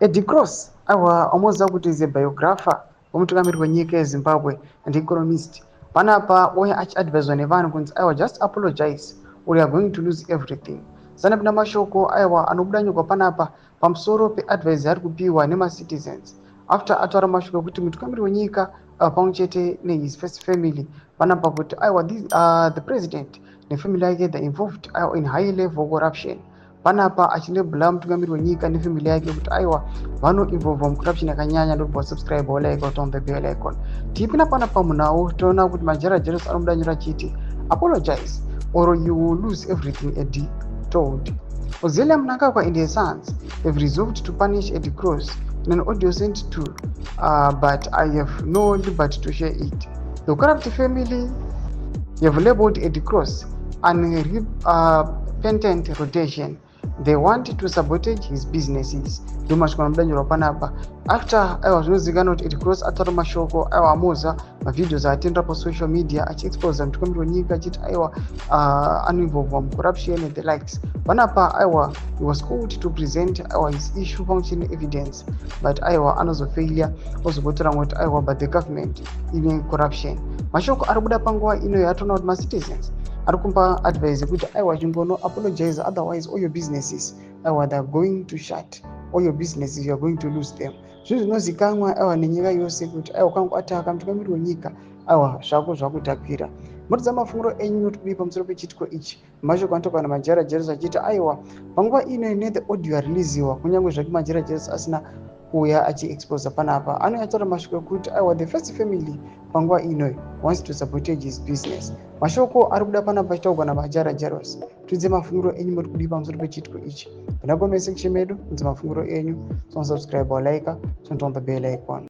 Eddie Cross, aiwa, amoziva kuti is a biographer wemutungamiri wenyika yeZimbabwe and economist, panapa uye achiadviswa nevanhu kunzi, aiwa, just apologize or you are going to lose everything. Sanapinda mashoko, aiwa, anobuda nyogwa panapa pamusoro peadvice yaari kupiwa nemacitizens after ataura mashoko ekuti mutungamiri wenyika pamwe chete nehis first family panapa, kuti aiwa, the president nefamily yake, they involved, aiwa, in high level corruption. Panapa achinebhula mutungamiri wenyika nefamily yake kuti, aiwa, vanoinvolva mucorruption yakanyanya. Ndobva subscribe, like, on the bell icon. Tipinda panapa munhau, toona kuti Majara Jeros anobuda nyora achiti, "Apologize or you will lose everything," Eddie told. Auxilia Mnangagwa and his sons have resolved to punish Eddie Cross in an audio sent to, but I have no liberty to share it. The corrupt family have labeled Eddie Cross unrepentant Rhodesian. They want to sabotage his businesses. Ndo mashoko anobudanyorwa panapa after, aiwa, zvinozivikanwa kuti Eddie Cross ataura mashoko, aiwa, amoza mavideos aatendera pasocial media achiexposa mutungamiri wenyika achiti, aiwa, anoinvolva mucorruption and the likes. Panapa, aiwa, he was called to present, aiwa, his issue pamwe chete neevidence, but, aiwa, anozofailure, ozogotora kuti, aiwa, but the government ine corruption. Mashoko ari kubuda panguva ino yatoona kuti macitizens ari kumupa advice yekuti, aiwa, chingono apologize, otherwise all your businesses, aiwa, they are going to shut. All your businesses, you are going to lose them. Zvinhu zvinozikanwa, aiwa, nenyika yose kuti, aiwa, kwangu ataka mutungamiri wenyika, aiwa, zvako zvakudhakira. Mutidza mafungiro enyu notidii pamusoro pechiitiko ichi? Mashoko anotaurwa naMajara Jeros achiti, aiwa, panguva ino nethe audio yareleasiwa, kunyange zvake Majara Jeros asina kuuya achiexposa panapa, anonyatsaura mashoko ekuti, aiwa, the first family panguva ino wants to sabotage his business. Mashoko ari kuda panapa achitaurwa naMajara Jaros. Tudze mafungiro enyu, muri kudii pamusoro pechiitiko ichi? Pina comment section medu, udze mafungiro enyu. Subscribe, like, turn on the bell icon.